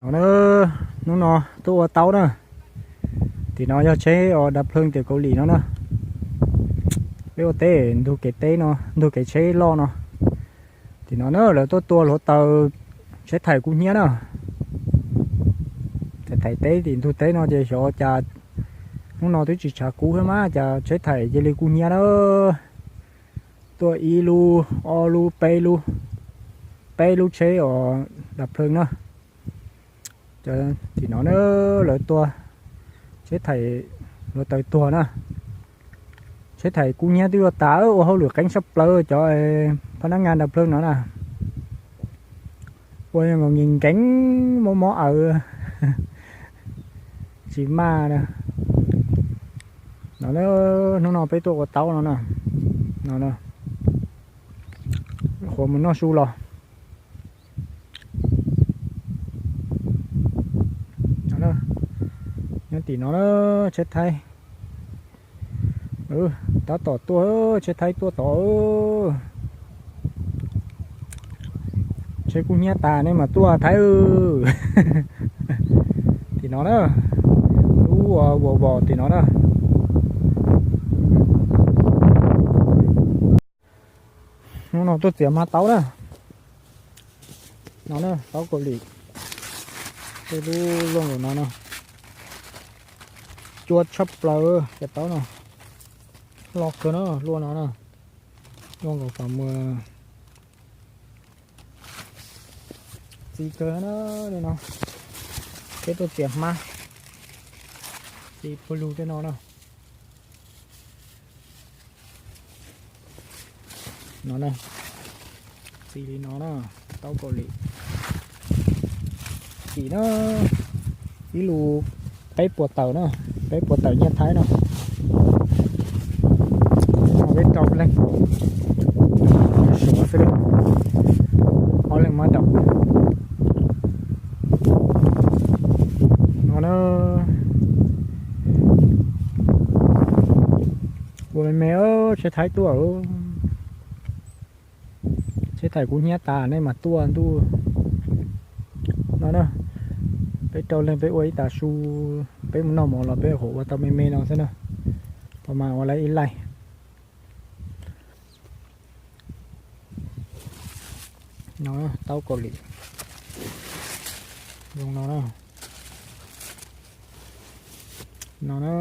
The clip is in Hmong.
No na, hnub no tuaj ua taub na. Tim no yog tsheb uas dav plhawj tim Kaus Lim no na. Peb ua teb ntug kev teb no, ntug kev tsheb loj no. Tim no na lawv tuaj tua hluav taws, tsheb thaim kub hnyiab na. Thaim thaim teb tim ntug teb no ces xyov cas hnub no twb tsis tshav kub thiab mas cas tsheb thaim cia li kub hnyiab na. Tuaj ib lub, ob lub, peb lub, peb lub tsheb uas dav plhawj na. Tim no na lawv tua tsheb thaim hluav taws tuag na. Tsheb thaim kub hnyiab twb yuav tas, ua hauj lwm qeeb tshaj plaws cov phab nab ngas dav plhawj no na. Ua nkees nkees mob mob awv tsis maj na. No na, hnub no peb tuaj ua taub no na. No na, qhuav mus noj su los. Nyob tim no na, tsheb thaib tab tom tuaj, tsheb thaib tuaj tod. Tsheb kub hnyiab tas nej mas tuaj thaib. Tim no na, lub uas vos vos tim no na. Hnub no tuaj txiav hmab taub na. No na, taub Kaus Lim, tej lub looj lawm no na. Cua tshaj plaws cov taub no. Loj kawg na, luaj no na. Luaj nkaus fas muag. Txiv kawg na, no. Peb tuaj txiav hmab, txiv pw lug tej no na. No na, txiv li no na, taub Kaus Lim. Tim no ib lus peb puas tawm na, peb puas tawm nyiaj Thaib no. Peb rau leej, suav xwb, ob leeg mab daum. No na, ua me me, tsheb Thaib tuaj. Tsheb thaim kub hnyiab tas nej mas tuaj ntuj. No na, peb rau leej peb ua ib tas su, peb mus noj mov los peb hum ua tau me me no xwb na. Pab mas ua lawv ib laij. No taub Kaus Lim zoo no na. No na,